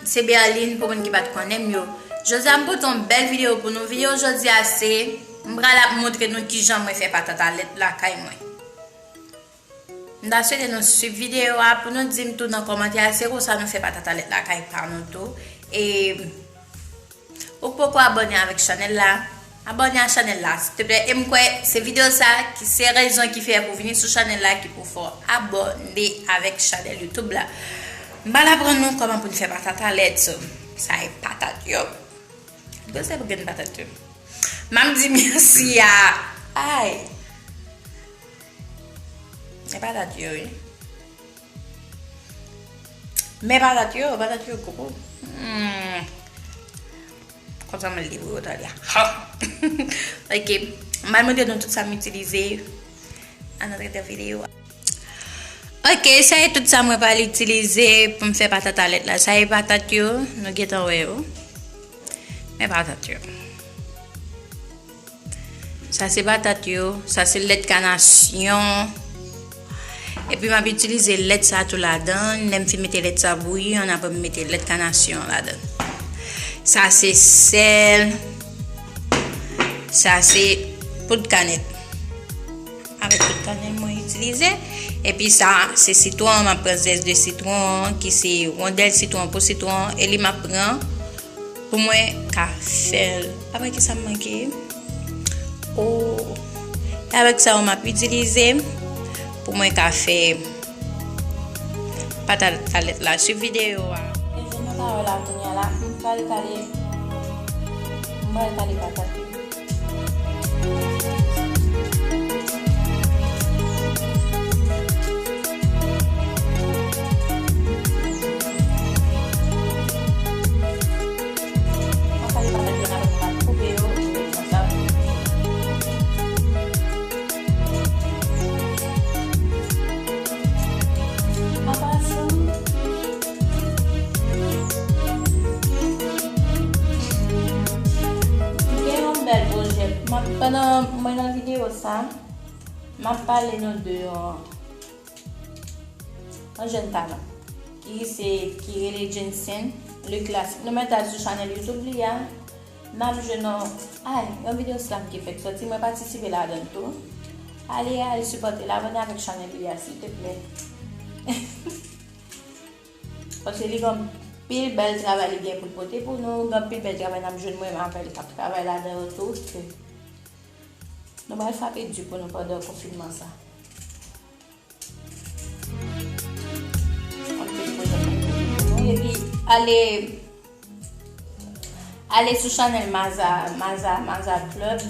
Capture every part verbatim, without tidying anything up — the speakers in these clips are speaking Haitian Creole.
Se Berline pou moun ki pa t konnen m yo. Jodi a m pote yon bèl videyo pou nou. Videyo jodi a se, m pral ap montre nou kijan mwen fè patat a lèt lakay mwen. M ta swete nou swiv videyo a pou nou di m tou nan kòmantè a se konsa nou fè patat a lèt lakay pa nou tou. E ou k poko abòne avèk chanèl la, abòne a chanèl la silteplè. E m kwè se videyo sa ki se rezon ki fè pou vini sou chanèl la ki pou fè w abòne avèk chanèl YouTube la. M pral aprann nou kòman pou n fè patat a lèt. Sa e patat yo. Gwosè grenn patat yo. M ap di mèsi a. Ay. E patat yo, wi. Men patat yo, patat yo gwo. Hmm. Konsa mwen li pou yo tande a. Ha! Ok. M pral montre nou tout sa m itilize. Ann antre nan videyo a. Ok, sa e tout sa mwen pral itilize pou m fè patat a lèt la. Sa e patat yo, nou gentan wè yo. Men patat yo. Sa se patat yo, sa se lèt kanasyon. Epi m ap itilize lèt sa tou ladan. Lè m fin mete lèt sa bouyi an, apre m mete lèt kanasyon an ladan. Sa se sèl. Sa se poud kanèt. Avèk tout kanèl mwen itilize. Epi sa, se sitwon, m ap pran zès de sitwon, ki se wondèl sitwon pou sitwon, e li m ap pran pou mwen ka fè l. Apre ki sa m manke? O, e avèk sa yo m ap itilize pou mwen ka fè patat a lèt la sou videyo a. E jan nou ka wè la kounye a la, m pral kale, m pral kale patat yo. An pasan, m gen yon bèl pwojè. M ap, pandan mwen nan videyo sa, m ap pale nou de yon, yon jèn talan ki se, ki rele Jensen Le Classique. Nou mèt al sou chanèl YouTube li a. N ap jwenn yon, ay, yon videyo slam ki fèk sòti. Mwen patisipe ladan l tou. Ale, ale sipòte l, abòne avèk chanèl li a, silteplè. Paske li gen anpil bèl travay li gen pou l pote pou nou. Gen anpil bèl travay n ap jwenn mwen menm avè l k ap travay ladan yo tou. Ke nou pral frape di pou nou pandan konfinman sa. Anpil pwojè pou nou. Epi ale, ale sou chanèl Maza, Maza, Maza Club.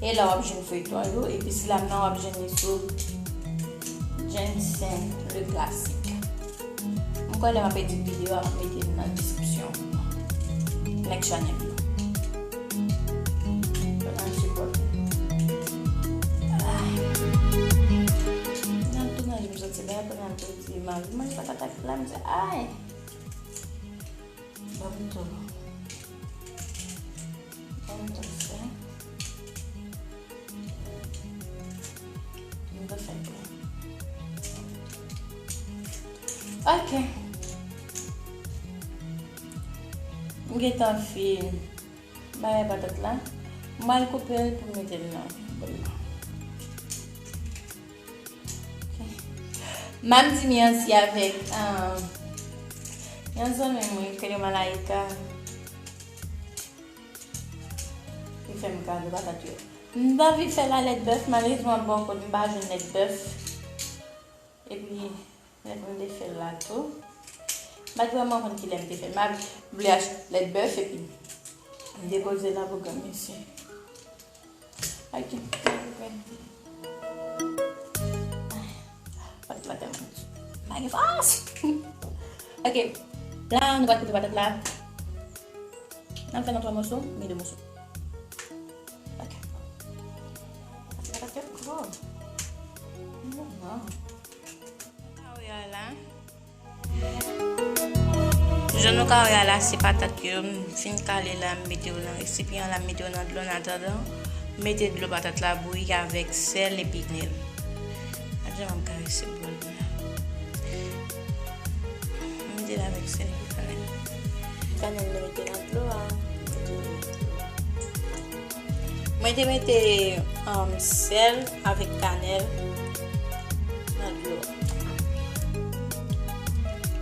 E la w ap jwenn feyton yo. Epi sila m nan w ap jwenn li sou Jensen Le Classique. M kwè lè m ap edit videyo a, m ap mete l nan deskripsyon. Nèg chanèl yo. Fò n al sipòte. Ay. Nan tounaj, m santi byen, pandan m te di, m al manje patat ak pla, m di, ay. Ban m tou. Ban m tou fè. M tou fè tou. Ok. M gentan fin bagay patat la. M al koupe l pou m mete l nan bòl la. M ap di mèsi avèk, ah, yon zanmi mwen ki rele Malaika ki fè m kado patat yo. M t anvi fè l a lèt bèf, malerezman bò kot m pa jwenn lèt bèf. Epi, lè pou m te fè l la tou. M pa t vrèman konn kilè m te fè l. M ap vle achte lèt bèf epi m depoze l la pou granmesi. Ok. Patat la tèlman pa gen fòs. Ok. La, nou pral koupe patat la. N ap fè nan twa moso, men de moso. Ok. Patat la gwo. Non, non. Jan nou ka wè a la, se patat yo, m fin kale la, m mete yo nan resipyan la, m mete yo nan dlo, an atandan, m mete dlo patat la bouyi avèk sèl epi kanèl. Gad jan m ap karese bòl la. M mete l avèk sèl epi kanèl. Kanèl, mwen mete nan dlo a. Mwen te mete, um, sèl avèk kanèl nan dlo a.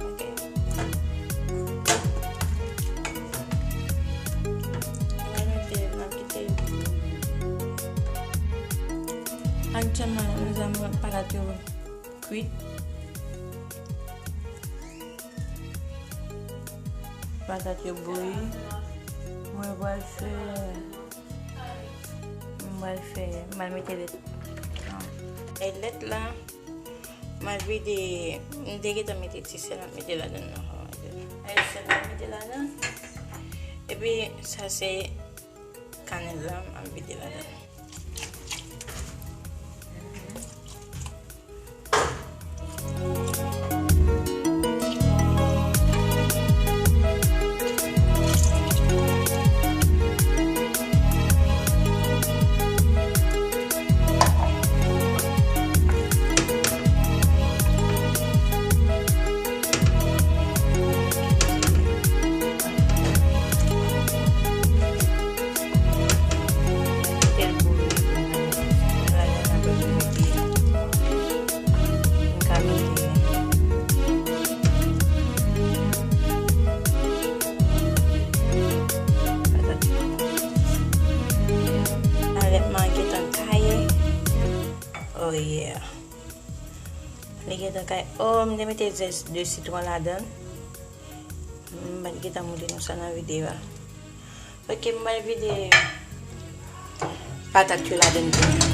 Ok. Mwen mete nan kite. Aktyèlman, mezanmi, patat yo kwit. Patat yo bouyi. Mwen pral fè, mwen pral fè, mwen pral mete lèt. Non. E lèt la, mwen vide, m te gentan mete ti sèl, mwen mete ladan nan. E sèl mwen mete ladan. Epi, sa se kanèl la, mwen vide ladan. Alètman gentan gaye. Oh yeah. Li gentan gaye. Oh, m te mete zès de sitwon ladan. M pa t gentan montre nou sa nan videyo a. Ok, m pral vide patat yo ladan kounye a.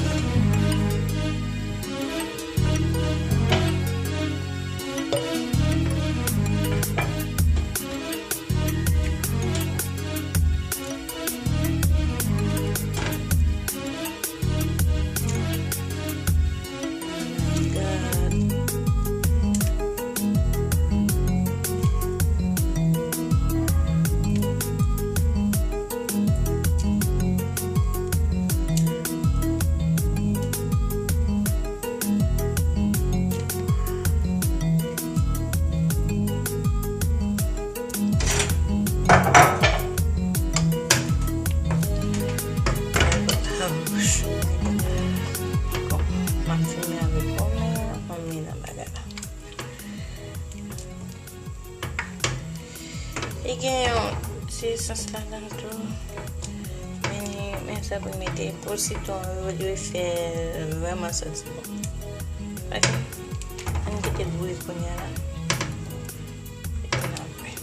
M ap fini avèk pòmè, m ap met nan bagay la. Li gen yon ti esans ladan tou. Men, men sa pou mete po sitwon yo, li fè vrèman santi bon. Ok. Ann kite l bouyi kounye a la. Epi n ap wè.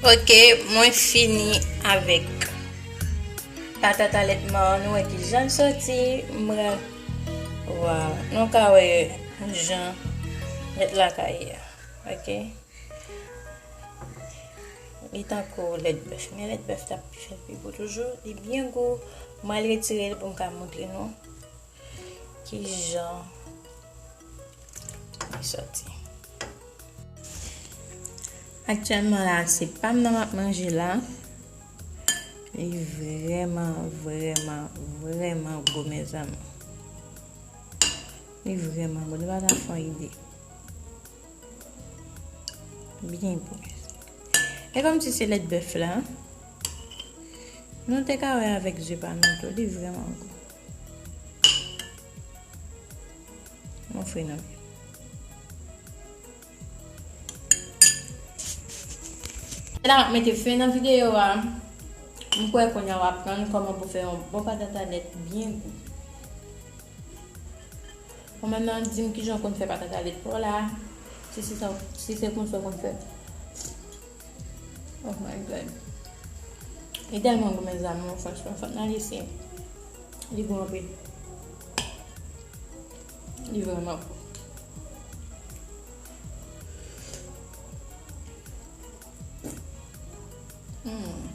Ok, mwen fini avèk patat alètman an. Nou wè ki jan l soti. Mwen, waw, nou ka wè jan lèt la ka ye a. Ok. Li tankou lèt bèf, men lèt bèf t ap fè l pi gou toujou. Li byen gou. Mwen al retire l pou m ka montre nou ki jan li soti. Aktyèlman la, se pa m nan m ap manje la. Li vrèman, vrèman, vrèman gou, mezanmi. Li vrèman gou. Nou pa ta fè yon ide. Byen gou. E kòmsi se lèt bèf la, nou te ka wè avèk ze pa nou tou, li vrèman gou. Nou fri nou byen. Se la m ap mete fen nan videyo a. M kwè kounye a w aprann kòman pou fè yon bon patat alèt byen gou. Ou menm nan, di m kijan w konn fè patat alèt pa w la. Si se sa, si se konsa w konn fè. Oh my God. Li tèlman gou, mezanmi, franchman, fòk n al eseye. Li gou anpil. Li vrèman gou. Hmm.